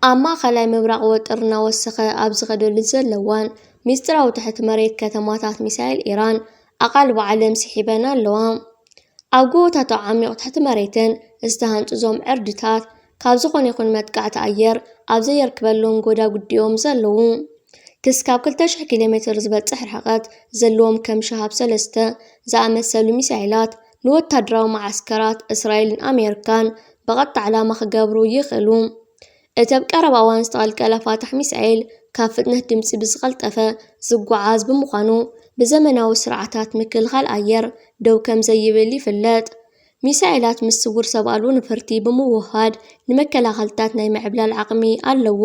ኣብ ማእኸላይ ምብራቕ ወጥሪ እናወሰኸ ኣብ ዝኸደሉ ዘሎ እዋን፣ ሚስጥራዊ ትሕቲ መሬት ከተማታት ሚሳኤል ኢራን ኣቓልቦ ዓለም ስሒበን ኣለዋ። ኣብ ጎቦታት ዓሚቕ ትሕቲ መሬትን ዝተሃንጹ እዞም ዕርድታት፣ ካብ ዝኾነ ይኹን መጥቃዕቲ ኣየር ኣብ ዘየርክበሎም ጎዳጉዲኦም ዘለዉ። ክስካብ ክልተ ሽሕ ኪሎ ሜትር ዝበጽሕ ርሕቀት ዘለዎም ከም ሸሃብ ሰለስተ ዝኣመሰሉ ሚሳይላት ንወታደራዊ መዓስከራት እስራኤልን ኣሜሪካን ብቐጥታ ዕላማ ክገብሩ ይኽእሉ። እቲ ኣብ ቀረባ እዋን ዝተቐልቀለ ፋታሕ ሚሳኤል ካብ ፍጥነት ድምጺ ብዝቐልጠፈ ዝጓዓዝ ብምዃኑ ብዘመናዊ ስርዓታት ምክልኻል ኣየር ደው ከም ዘይብል ይፍለጥ። ሚሳኤላት ምስ ስውር ሰብ ኣልቦ ነፈርቲ ብምውህሃድ ንመከላኸልታት ናይ ምዕብላል ዓቕሚ ኣለዎ።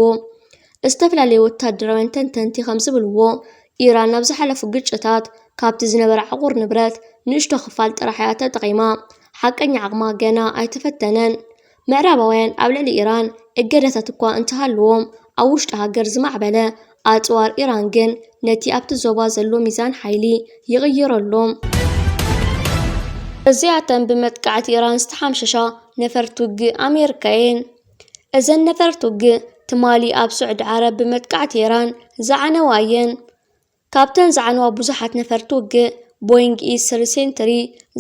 ዝተፈላለዩ ወታደራውያን ተንተንቲ ከም ዝብልዎ፣ ኢራን ኣብ ዝሓለፉ ግጭታት ካብቲ ዝነበረ ዕቑር ንብረት ንእሽቶ ክፋል ጥራሕ እያ ተጠቒማ። ሓቀኛ ዓቕማ ገና ኣይተፈተነን። ምዕራባውያን ኣብ ልዕሊ ኢራን እገዳታት እኳ እንተሃለዎም፣ ኣብ ውሽጢ ሃገር ዝማዕበለ ኣጽዋር ኢራን ግን ነቲ ኣብቲ ዞባ ዘሎ ሚዛን ሓይሊ ይቕይሮ ኣሎ። እዚኣተን ብመጥቃዕቲ ኢራን ዝተሓምሸሻ ነፈርቲ ውግእ ኣሜሪካ እየን። እዘን ነፈርቲ ውግእ ትማሊ ኣብ ስዑዲ ዓረብ ብመጥቃዕቲ ኢራን ዝዓነዋ እየን። ካብተን ዝዓነዋ ብዙሓት ነፈርቲ ውግእ፣ ቦይንግ ኢ ስሪ ሴንትሪ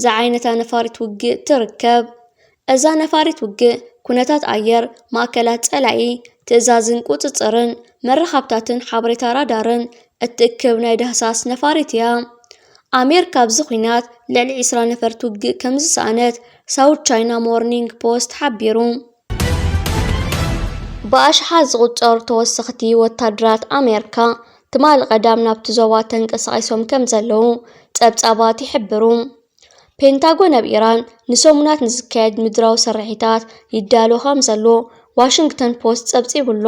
ዝዓይነታ ነፋሪት ውግእ ትርከብ። እዛ ነፋሪት ውግእ፣ ኩነታት ኣየር፣ ማእከላት ጸላኢ፣ ትእዛዝን ቁጽጽርን መራኸብታትን ሓበሬታ ራዳርን እትእክብ ናይ ዳህሳስ ነፋሪት እያ። ኣሜሪካ ኣብዚ ኲናት ልዕሊ ዒስራ ነፈርቲ ውግእ ከም ዝሰኣነት ሳውት ቻይና ሞርኒንግ ፖስት ሓቢሩ። ብኣሽሓት ዝቑጸሩ ተወሰኽቲ ወታደራት ኣሜሪካ ትማሊ ቀዳም ናብቲ ዞባ ተንቀሳቒሶም ከም ዘለዉ ጸብጻባት ይሕብሩ። ፔንታጎን ኣብ ኢራን ንሰሙናት ንዝካየድ ምድራዊ ስርሒታት ይዳሎ ከም ዘሎ ዋሽንግተን ፖስት ጸብጺቡ ኣሎ።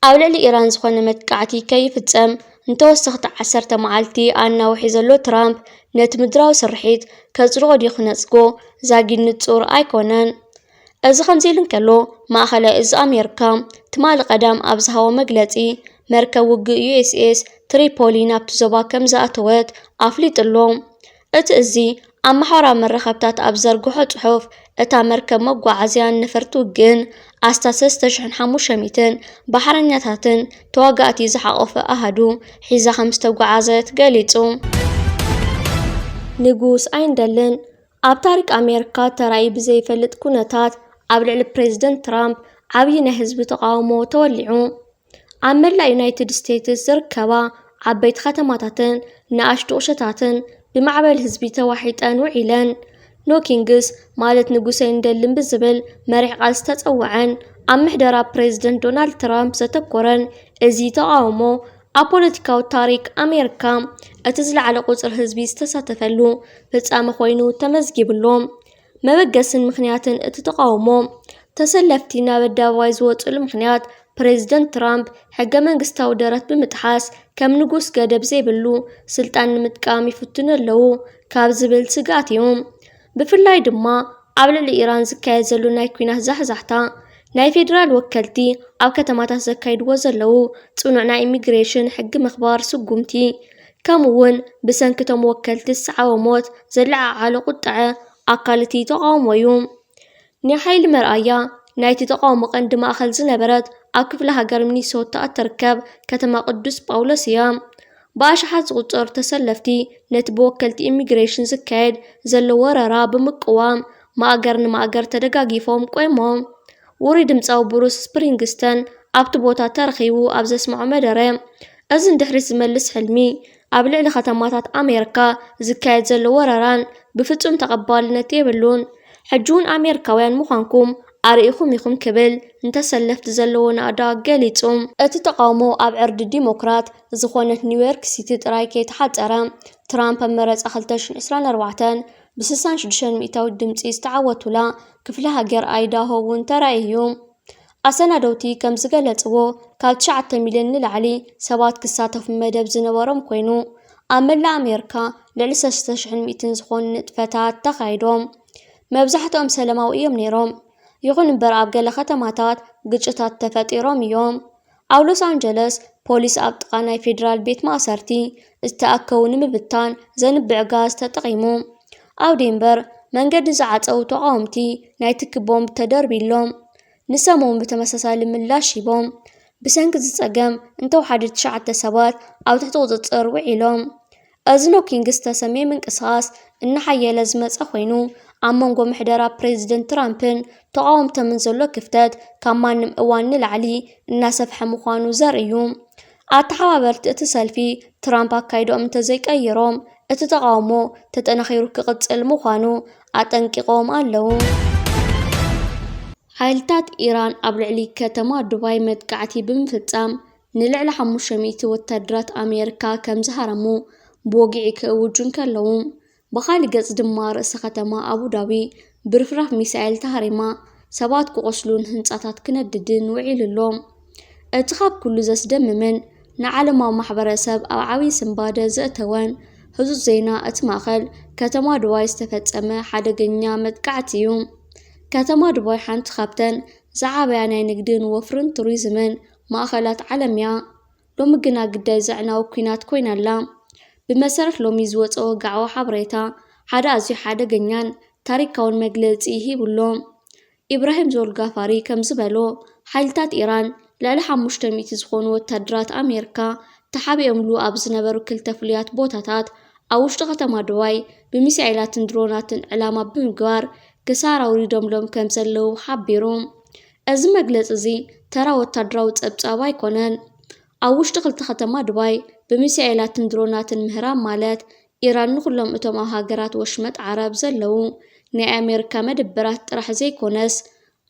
ኣብ ልዕሊ ኢራን ዝኾነ መጥቃዕቲ ከይፍጸም ንተወሰኽቲ ዓሰርተ መዓልቲ ኣናውሒ ዘሎ ትራምፕ፣ ነቲ ምድራዊ ስርሒት ከጽድቖ ድዩ ክነጽጎ ዛጊድ ንጹር ኣይኮነን። እዚ ከምዚ ኢሉ እንከሎ፣ ማእኸላይ እዚ ኣሜሪካ ትማሊ ቀዳም ኣብ ዝሃቦ መግለጺ፣ መርከብ ውግእ ዩ ኤስ ኤስ ትሪፖሊ ናብቲ ዞባ ከም ዝኣተወት ኣፍሊጡ ኣሎ። እቲ እዚ ኣብ ማሕበራዊ መራኸብታት ኣብ ዘርግሖ ጽሑፍ፣ እታ መርከብ መጓዓዝያን ነፈርቲ ውግእን ኣስታት ሰለስተ ሽሕን ሓሙሽተ ሚእትን ባሕረኛታትን ተዋጋእቲ ዝሓቖፈ ኣሃዱ ሒዛ ከም ዝተጓዓዘት ገሊጹ። ንጉስ ኣይንደልን። ኣብ ታሪክ ኣሜሪካ ተራእዩ ብዘይፈልጥ ኩነታት ኣብ ልዕሊ ፕሬዝደንት ትራምፕ ዓብዪ ናይ ህዝቢ ተቓውሞ ተወሊዑ። ኣብ መላእ ዩናይትድ ስቴትስ ዝርከባ ዓበይቲ ከተማታትን ንኣሽቱ ቁሸታትን ብማዕበል ህዝቢ ተዋሒጠን ውዒለን። ኖ ኪንግስ ማለት ንጉሰ ኣይንደልን ብዝብል መሪሕ ቃል ዝተጸውዐን ኣብ ምሕደራ ፕሬዝደንት ዶናልድ ትራምፕ ዘተኮረን እዚ ተቓውሞ፣ ኣብ ፖለቲካዊ ታሪክ ኣሜሪካ እቲ ዝለዓለ ቁጽሪ ህዝቢ ዝተሳተፈሉ ፍጻመ ኮይኑ ተመዝጊቡ ኣሎ። መበገስን ምኽንያትን እቲ ተቓውሞ፣ ተሰለፍቲ ናብ ኣደባባይ ዝወጽሉ ምኽንያት፣ ፕሬዝደንት ትራምፕ ሕገ መንግስታዊ ደረት ብምጥሓስ ከም ንጉስ ገደብ ዘይብሉ ስልጣን ንምጥቃም ይፍትኑ ኣለዉ ካብ ዝብል ስግኣት እዩ። ብፍላይ ድማ ኣብ ልዕሊ ኢራን ዝካየድ ዘሎ ናይ ኲናት ዛሕዛሕታ፣ ናይ ፌደራል ወከልቲ ኣብ ከተማታት ዘካይድዎ ዘለዉ ጽኑዕ ናይ ኢሚግሬሽን ሕጊ ምኽባር ስጉምቲ፣ ከምኡ እውን ብሰንኪ እቶም ወከልቲ ዝሰዓቦ ሞት ዘለዓዓለ ቁጥዐ ኣካል እቲ ተቓውሞ እዩ። ናይ ሓይሊ መርኣያ ናይቲ ተቓውሞ ቀንዲ ማእኸል ዝነበረት ኣብ ክፍለ ሃገር ሚኒሶታ እትርከብ ከተማ ቅዱስ ጳውሎስ እያ። ብኣሽሓት ዝቑጸሩ ተሰለፍቲ ነቲ ብወከልቲ ኢሚግሬሽን ዝካየድ ዘሎ ወረራ ብምቅዋም ማእገር ንማእገር ተደጋጊፎም ቆይሞም። ውሩይ ድምጻዊ ብሩስ ስፕሪንግስተን ኣብቲ ቦታ ተረኺቡ ኣብ ዘስምዖ መደረ፣ እዚ ንድሕሪት ዝመልስ ሕልሚ፣ ኣብ ልዕሊ ከተማታት ኣሜሪካ ዝካየድ ዘሎ ወረራን ብፍጹም ተቐባልነት የብሉን። ሕጂ እውን ኣሜሪካውያን ምዃንኩም ኣርኢኹም ኢኹም ክብል ንተሰለፍቲ ዘለዎ ናእዳ ገሊጹ። እቲ ተቓውሞ ኣብ ዕርዲ ዲሞክራት ዝኾነት ኒውዮርክ ሲቲ ጥራይ ከይተሓጸረ፣ ትራምፕ ኣብ መረጻ ክልተ ሽሕን ዕስራን ኣርባዕተን ብ ስሳን ሽዱሽተን ሚእታዊት ድምጺ ዝተዓወቱላ ክፍለ ሃገር ኣይዳሆ እውን ተራእዩ። ኣሰናደውቲ ከም ዝገለጽዎ፣ ካብ ትሽዓተ ሚልዮን ንላዕሊ ሰባት ክሳተፉ መደብ ዝነበሮም ኮይኑ፣ ኣብ መላእ ኣሜሪካ ልዕሊ ሰለስተ ሽሕን ሚእትን ዝኾኑ ንጥፈታት ተኻይዶም። መብዛሕትኦም ሰላማዊ እዮም ነይሮም። ይኹን እምበር፣ ኣብ ገለ ከተማታት ግጭታት ተፈጢሮም እዮም። ኣብ ሎስ ኣንጀለስ፣ ፖሊስ ኣብ ጥቓ ናይ ፌደራል ቤት ማእሰርቲ ዝተኣከቡ ንምብታን ዘንብዕ ጋዝ ተጠቒሙ። ኣብ ዴንቨር፣ መንገዲ ዝዓጸዉ ተቓወምቲ ናይ ትኪ ቦምብ ተደርቢሎም። ንሶም እውን ብተመሳሳሊ ምላሽ ሂቦም። ብሰንኪ እዚ ጸገም እንተወሓደ ትሽዓተ ሰባት ኣብ ትሕቲ ቁጽጽር ውዒሎም። እዚ ኖኪንግ ዝተሰምየ ምንቅስቓስ እናሓየለ ዝመጸ ኮይኑ፣ ኣብ መንጎ ምሕደራ ፕሬዚደንት ትራምፕን ተቓወምቶምን ዘሎ ክፍተት ካብ ማንም እዋን ንላዕሊ እናሰፍሐ ምዃኑ ዘርኢ እዩ። ኣተሓባበርቲ እቲ ሰልፊ ትራምፕ ኣካይድኦም እንተዘይቀይሮም፣ እቲ ተቓውሞ ተጠናኺሩ ክቕጽል ምዃኑ ኣጠንቂቖም ኣለዉ። ሓይልታት ኢራን ኣብ ልዕሊ ከተማ ዱባይ መጥቃዕቲ ብምፍጻም ንልዕሊ ሓሙሽተ ሚእቲ ወታደራት ኣሜሪካ ከም ዝሃረሙ ብወግዒ ክእውጁ እንከለዉ፣ ብኻልእ ገጽ ድማ ርእሰ ከተማ ኣቡዳቢ ብርፍራፍ ሚሳኤል ተሃሪማ ሰባት ክቖስሉን ህንጻታት ክነድድን ውዒሉ ኣሎ። እቲ ካብ ኩሉ ዘስደምምን ንዓለማዊ ማሕበረሰብ ኣብ ዓብዪ ስንባደ ዘእተወን ህጹጽ ዜና እቲ ማእከል ከተማ ዱባይ ዝተፈጸመ ሓደገኛ መጥቃዕቲ እዩ። ከተማ ዱባይ ሓንቲ ካብተን ዝዓበያ ናይ ንግድን ወፍርን ቱሪዝምን ማእከላት ዓለም እያ። ሎሚ ግና ግዳይ ዘዕናዊ ኲናት ኮይና ኣላ። ብመሰረት ሎሚ ዝወጸ ወግዓዊ ሓበሬታ፣ ሓደ ኣዝዩ ሓደገኛን ታሪካውን መግለጺ ሂቡ ኣሎ። ኢብራሂም ዞልጋፋሪ ከም ዝበሎ፣ ሓይልታት ኢራን ልዕሊ ሓሙሽተ ሚእቲ ዝኾኑ ወታደራት ኣሜሪካ ተሓቢኦምሉ ኣብ ዝነበሩ ክልተ ፍሉያት ቦታታት ኣብ ውሽጢ ከተማ ዱባይ ብሚሳኤላትን ድሮናትን ዕላማ ብምግባር ክሳራ ኣውሪዶምሎም ከም ዘለዉ ሓቢሩ። እዚ መግለጺ እዚ ተራ ወታደራዊ ጸብጻብ ኣይኮነን። ኣብ ውሽጢ ክልተ ከተማ ዱባይ ብሚሳኤላትን ድሮናትን ምህራም ማለት፣ ኢራን ንኹሎም እቶም ኣብ ሃገራት ወሽመጥ ዓረብ ዘለዉ ናይ ኣሜሪካ መደበራት ጥራሕ ዘይኮነስ፣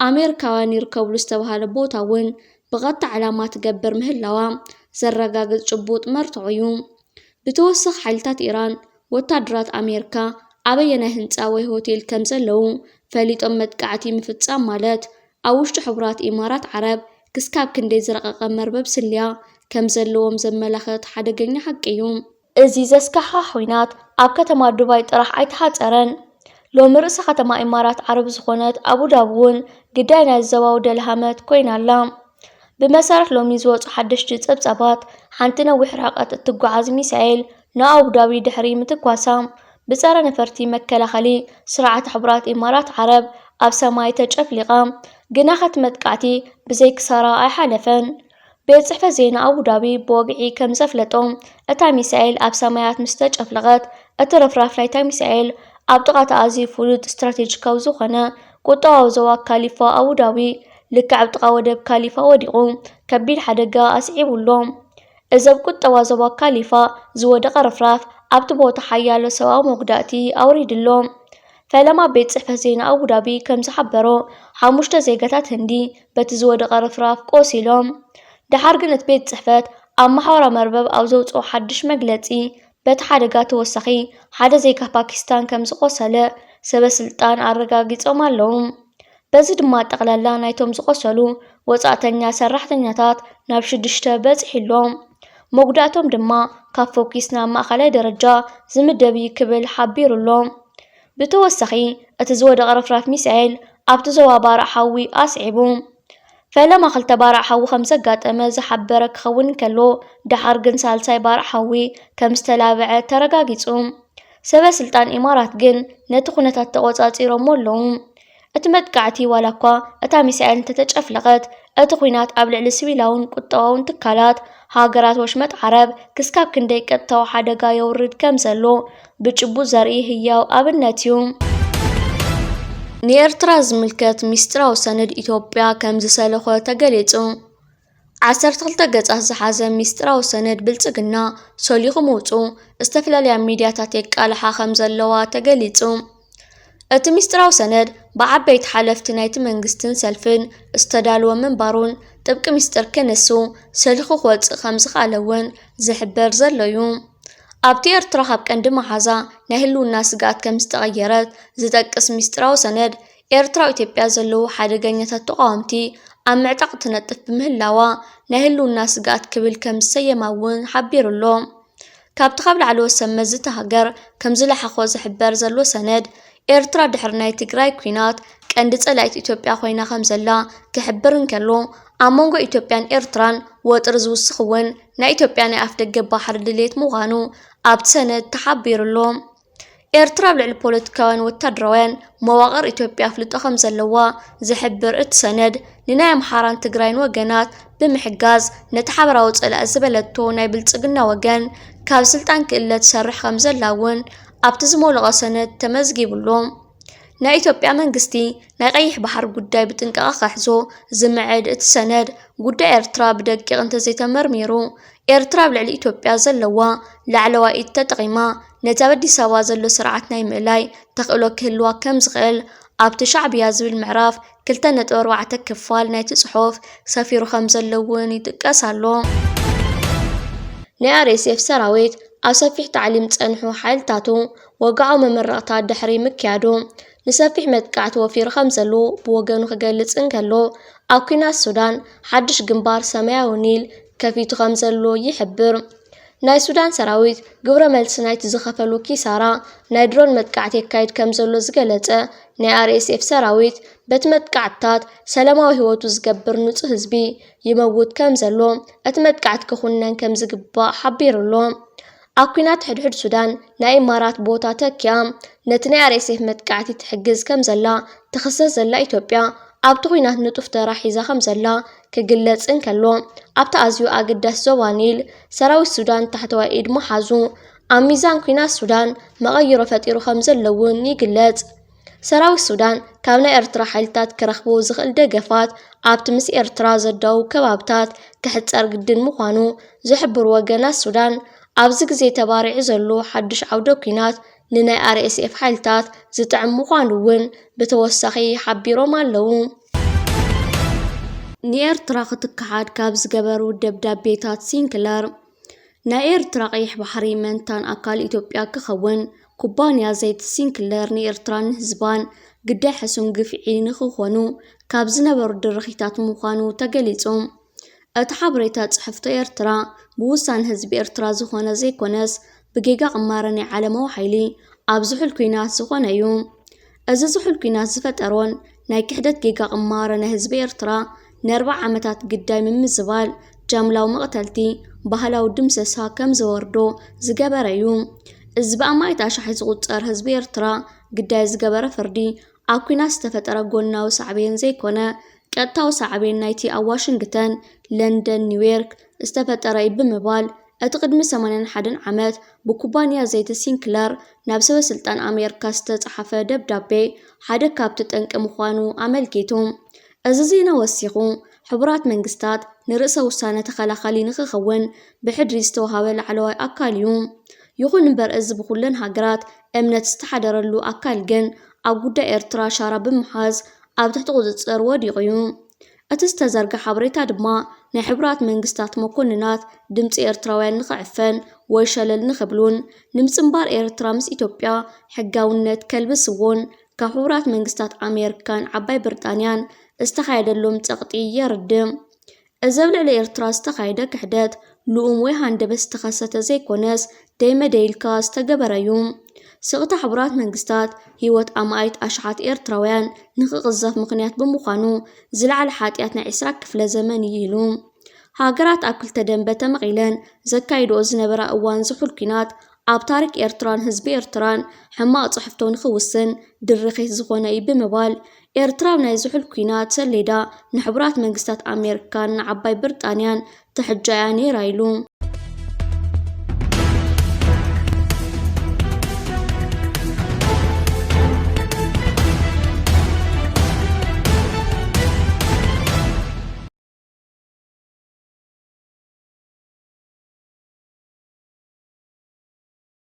ኣሜሪካውያን ይርከብሉ ዝተባህለ ቦታ እውን ብቐጥታ ዕላማ ትገብር ምህላዋ ዘረጋግጽ ጭቡጥ መርትዖ እዩ። ብተወሳኺ፣ ሓይልታት ኢራን ወታደራት ኣሜሪካ ኣበየናይ ህንጻ ወይ ሆቴል ከም ዘለዉ ፈሊጦም መጥቃዕቲ ምፍጻም ማለት፣ ኣብ ውሽጢ ሕቡራት ኢማራት ዓረብ ክስካብ ክንደይ ዝረቐቐ መርበብ ስልያ ከም ዘለዎም ዘመላኽት ሓደገኛ ሓቂ እዩ። እዚ ዘስካሕክሕ ኲናት ኣብ ከተማ ዱባይ ጥራሕ ኣይተሓጸረን። ሎሚ ርእሰ ከተማ ኢማራት ዓረብ ዝኾነት ኣቡዳቢ እውን ግዳይ ናይ ዞባዊ ደልሃመት ኮይና ኣላ። ብመሰረት ሎሚ ዝወጹ ሓደሽቲ ጸብጻባት፣ ሓንቲ ነዊሕ ርሕቀት እትጓዓዝ ሚሳኤል ንኣቡዳቢ ድሕሪ ምትኳሳ፣ ብጸረ ነፈርቲ መከላኸሊ ስርዓት ሕቡራት ኢማራት ዓረብ ኣብ ሰማይ ተጨፍሊቓ፣ ግናኸ እቲ መጥቃዕቲ ብዘይ ክሳራ ኣይሓለፈን። ቤት ጽሕፈት ዜና ኣቡዳቢ ብወግዒ ከም ዘፍለጦ፣ እታ ሚሳኤል ኣብ ሰማያት ምስ ተጨፍለቐት፣ እቲ ርፍራፍ ናይታ ሚሳኤል ኣብ ጥቓ እቲ ኣዝዩ ፍሉጥ ስትራቴጂካዊ ዝኾነ ቁጠባዊ ዞባ ካሊፋ ኣቡዳቢ፣ ልክዕ ኣብ ጥቓ ወደብ ካሊፋ ወዲቑ ከቢድ ሓደጋ ኣስዒቡ ኣሎ። እዚ ኣብ ቁጠባ ዞባ ካሊፋ ዝወደቐ ርፍራፍ ኣብቲ ቦታ ሓያሎ ሰብኣዊ መጉዳእቲ ኣውሪዱ ኣሎ። ፈለማ ቤት ጽሕፈት ዜና ኣቡዳቢ ከም ዝሓበሮ፣ ሓሙሽተ ዜጋታት ህንዲ በቲ ዝወደቐ ርፍራፍ ቆሲሎም። ደሓር ግን እቲ ቤት ጽሕፈት ኣብ ማሕበራዊ መርበብ ኣብ ዘውጽኦ ሓድሽ መግለጺ፣ በቲ ሓደጋ ተወሳኺ ሓደ ዜጋ ፓኪስታን ከም ዝቖሰለ ሰበ ስልጣን ኣረጋጊጾም ኣለዉ። በዚ ድማ ጠቕላላ ናይቶም ዝቖሰሉ ወጻእተኛ ሰራሕተኛታት ናብ ሽዱሽተ በጺሑ ኣሎ። መጉዳእቶም ድማ ካብ ፎኪስ ናብ ማእኸላይ ደረጃ ዝምደብ እዩ ክብል ሓቢሩ ኣሎ። ብተወሳኺ፣ እቲ ዝወደቐ ርፍራፍ ሚሳኤል ኣብቲ ዞባ ባርዕ ሓዊ ኣስዒቡ። ፈለማ ክልተ ባርዕ ሓዊ ከም ዘጋጠመ ዝሓበረ ክኸውን እንከሎ፣ ደሓር ግን ሳልሳይ ባርዕ ሓዊ ከም ዝተላብዐ ተረጋጊጹ። ሰበ ስልጣን ኢማራት ግን ነቲ ኩነታት ተቖጻጺሮሞ ኣለዉ። እቲ መጥቃዕቲ ዋላ እኳ እታ ሚሳኤል እንተተጨፍለቐት፣ እቲ ኲናት ኣብ ልዕሊ ሲቪላውን ቁጠባውን ትካላት ሃገራት ወሽመጥ ዓረብ ክስካብ ክንደይ ቀጥታዊ ሓደጋ የውርድ ከም ዘሎ ብጭቡጥ ዘርኢ ህያው ኣብነት እዩ። ንኤርትራ ዝምልከት ሚስጥራዊ ሰነድ ኢትዮጵያ ከም ዝሰለኾ ተገሊጹ። ዓሰርተ ክልተ ገጻት ዝሓዘ ሚስጥራዊ ሰነድ ብልጽግና ሰሊኹ ምውጽኡ ዝተፈላለያ ሚድያታት የቃልሓ ከም ዘለዋ ተገሊጹ። እቲ ሚስጥራዊ ሰነድ ብዓበይቲ ሓለፍቲ ናይቲ መንግስትን ሰልፍን ዝተዳለወ ምንባሩን ጥብቂ ሚስጥር ክንሱ ሰሊኹ ክወጽእ ከም ዝኸኣለ እውን ዝሕበር ዘሎ እዩ። ኣብቲ ኤርትራ ካብ ቀንዲ መሓዛ ናይ ህልውና ስግኣት ከም ዝተቐየረት ዝጠቅስ ሚስጥራዊ ሰነድ፣ ኤርትራ ኣብ ኢትዮጵያ ዘለዉ ሓደገኛታት ተቓወምቲ ኣብ ምዕጣቕ ትነጥፍ ብምህላዋ ናይ ህልውና ስግኣት ክብል ከም ዝሰየማ እውን ሓቢሩ ኣሎ። ካብቲ ካብ ላዕለዎት ሰብ መዚ እታ ሃገር ከም ዝለሓኾ ዝሕበር ዘሎ ሰነድ፣ ኤርትራ ድሕሪ ናይ ትግራይ ኲናት ቀንዲ ጸላኢት ኢትዮጵያ ኮይና ከም ዘላ ክሕብር እንከሎ፣ ኣብ መንጎ ኢትዮጵያን ኤርትራን ወጥሪ ዝውስኽ እውን ናይ ኢትዮጵያ ናይ ኣፍደገ ባሕሪ ድሌት ምዃኑ ኣብቲ ሰነድ ተሓቢሩ ኣሎ። ኤርትራ ኣብ ልዕሊ ፖለቲካውያን ወታደራውያን መዋቕር ኢትዮጵያ ኣፍልጦ ከም ዘለዋ ዝሕብር እቲ ሰነድ፣ ንናይ ኣምሓራን ትግራይን ወገናት ብምሕጋዝ ነቲ ሓበራዊ ጸላኢ ዝበለቶ ናይ ብልጽግና ወገን ካብ ስልጣን ክእለ ትሰርሕ ከም ዘላ እውን ኣብቲ ዝሞለቐ ሰነድ ተመዝጊቡ ኣሎ። ናይ ኢትዮጵያ መንግስቲ ናይ ቀይሕ ባሕሪ ጉዳይ ብጥንቃቐ ክሕዞ ዝምዕድ እቲ ሰነድ፣ ጉዳይ ኤርትራ ብደቂቕ እንተዘይተመርሚሩ፣ ኤርትራ ኣብ ልዕሊ ኢትዮጵያ ዘለዋ ላዕለዋይ ኢድ ተጠቒማ ነቲ ኣብ ኣዲስ ኣበባ ዘሎ ስርዓት ናይ ምእላይ ተኽእሎ ክህልዋ ከም ዝኽእል ኣብቲ ሻዕብያ ዝብል ምዕራፍ ክልተ ነጥቢ ኣርባዕተ ክፋል ናይቲ ጽሑፍ ሰፊሩ ከም ዘሎ እውን ይጥቀስ ኣሎ። ናይ ኣር ኤስ ኤፍ ሰራዊት ኣብ ሰፊሕ ታዕሊም ጸንሑ ሓይልታቱ ወግዓዊ መመረቕታ ድሕሪ ምክያዱ፣ ንሰፊሕ መጥቃዕቲ ወፊሩ ከም ዘሎ ብወገኑ ክገልጽ እንከሎ፣ ኣብ ኲናት ሱዳን ሓድሽ ግንባር ሰማያዊ ኒል ከፊቱ ከም ዘሎ ይሕብር። ናይ ሱዳን ሰራዊት ግብረ መልሲ ናይቲ ዝኸፈሉ ኪሳራ ናይ ድሮን መጥቃዕቲ የካይድ ከም ዘሎ ዝገለጸ ናይ ኣር ኤስ ኤፍ ሰራዊት፣ በቲ መጥቃዕትታት ሰላማዊ ህይወቱ ዝገብር ንጹህ ህዝቢ ይመውት ከም ዘሎ፣ እቲ መጥቃዕቲ ክኹነን ከም ዝግባእ ሓቢሩ ኣሎ። ኣብ ኲናት ሕድሕድ ሱዳን ናይ ኢማራት ቦታ ተኪኣ ነቲ ናይ ኣር ኤስ ኤፍ መጥቃዕቲ ትሕግዝ ከም ዘላ ትኽሰስ ዘላ ኢትዮጵያ፣ ኣብቲ ኲናት ንጡፍ ተራ ሒዛ ከም ዘላ ክግለጽ እንከሎ፣ ኣብቲ ኣዝዩ ኣገዳሲ ዞባ ኒል ሰራዊት ሱዳን ታሕተዋይ ኢድ ምሓዙ ኣብ ሚዛን ኲናት ሱዳን መቐይሮ ፈጢሩ ከም ዘሎ እውን ይግለጽ። ሰራዊት ሱዳን ካብ ናይ ኤርትራ ሓይልታት ክረኽቦ ዝኽእል ደገፋት ኣብቲ ምስ ኤርትራ ዘዳው ከባብታት ክሕጸር ግድን ምዃኑ ዝሕብሩ ወገናት ሱዳን፣ ኣብዚ ግዜ ተባሪዑ ዘሎ ሓድሽ ዓውደ ኲናት ንናይ ኣር ኤስ ኤፍ ሓይልታት ዝጥዕም ምዃኑ እውን ብተወሳኺ ሓቢሮም ኣለዉ። ንኤርትራ ክትከሓድ ካብ ዝገበሩ ደብዳቤታት ሲንክለር፣ ናይ ኤርትራ ቀይሕ ባሕሪ መንታን ኣካል ኢትዮጵያ ክኸውን፣ ኩባንያ ዘይቲ ሲንክለር ንኤርትራን ንህዝባን ግዳይ ሕሱም ግፍዒ ንክኾኑ ካብ ዝነበሩ ድርኺታት ምዃኑ ተገሊጹ። እቲ ሓበሬታ ጽሕፍቶ ኤርትራ ብውሳነ ህዝቢ ኤርትራ ዝኾነ ዘይኮነስ፣ ብጌጋ ቅማረ ናይ ዓለማዊ ሓይሊ ኣብ ዝሑል ኲናት ዝኾነ እዩ። እዚ ዝሑል ኲናት ዝፈጠሮን ናይ ክሕደት ጌጋ ቅማረ ናይ ህዝቢ ኤርትራ ንኣርብዓ ዓመታት ግዳይ ምምዝባል፣ ጃምላዊ መቕተልቲ፣ ባህላዊ ድምሰሳ ከም ዘወርዶ ዝገበረ እዩ። እዚ ብኣማኢት ኣሽሓት ዝቑጸር ህዝቢ ኤርትራ ግዳይ ዝገበረ ፍርዲ፣ ኣብ ኲናት ዝተፈጠረ ጎናዊ ሳዕቤን ዘይኮነ፣ ቀጥታዊ ሳዕቤን ናይቲ ኣብ ዋሽንግተን፣ ለንደን፣ ኒውዮርክ ዝተፈጠረ እዩ ብምባል፣ እቲ ቅድሚ ሰማንያን ሓደን ዓመት ብኩባንያ ዘይቲ ሲንክለር ናብ ሰበ ስልጣን ኣሜሪካ ዝተጻሕፈ ደብዳቤ ሓደ ካብቲ ጠንቂ ምዃኑ ኣመልኪቱ። እዚ ዜና ወሲኹ፣ ሕቡራት መንግስታት ንርእሰ ውሳነ ተኸላኻሊ ንኽኸውን ብሕድሪ ዝተዋሃበ ላዕለዋይ ኣካል እዩ። ይኹን እምበር፣ እዚ ብኹለን ሃገራት እምነት ዝተሓደረሉ ኣካል ግን ኣብ ጉዳይ ኤርትራ ሻራ ብምሓዝ ኣብ ትሕቲ ቁጽጽር ወዲቑ እዩ። እቲ ዝተዘርግሐ ሓበሬታ ድማ ናይ ሕቡራት መንግስታት መኮንናት ድምጺ ኤርትራውያን ንኽዕፈን ወይ ሸለል ንኽብሉን፣ ንምጽንባር ኤርትራ ምስ ኢትዮጵያ ሕጋውነት ከልብስዎን ካብ ሕቡራት መንግስታት ኣሜሪካን ዓባይ ብሪጣንያን ዝተኻየደሎም ጸቕጢ የርድእ። እዚ ኣብ ልዕሊ ኤርትራ ዝተኻየደ ክሕደት፣ ልኡም ወይ ሃንደበት ዝተኸሰተ ዘይኮነስ፣ ደይመደይ ኢልካ ዝተገበረ እዩ። ስቕታ ሕቡራት መንግስታት፣ ህይወት ኣማኢት ኣሽሓት ኤርትራውያን ንኽቕዘፍ ምኽንያት ብምዃኑ፣ ዝለዓለ ሓጢኣት ናይ ዕስራ ክፍለ ዘመን እዩ ኢሉ። ሃገራት ኣብ ክልተ ደንበ ተመቒለን ዘካይድኦ ዝነበራ እዋን ዝሑል ኲናት፣ ኣብ ታሪክ ኤርትራን ህዝቢ ኤርትራን ሕማቕ ጽሕፍቶ ንኽውስን ድርኺት ዝኾነ እዩ ብምባል፣ ኤርትራ ኣብ ናይ ዝሑል ኲናት ሰሌዳ ንሕቡራት መንግስታት ኣሜሪካን ንዓባይ ብሪጣንያን ትሕጃ እያ ነይራ ኢሉ።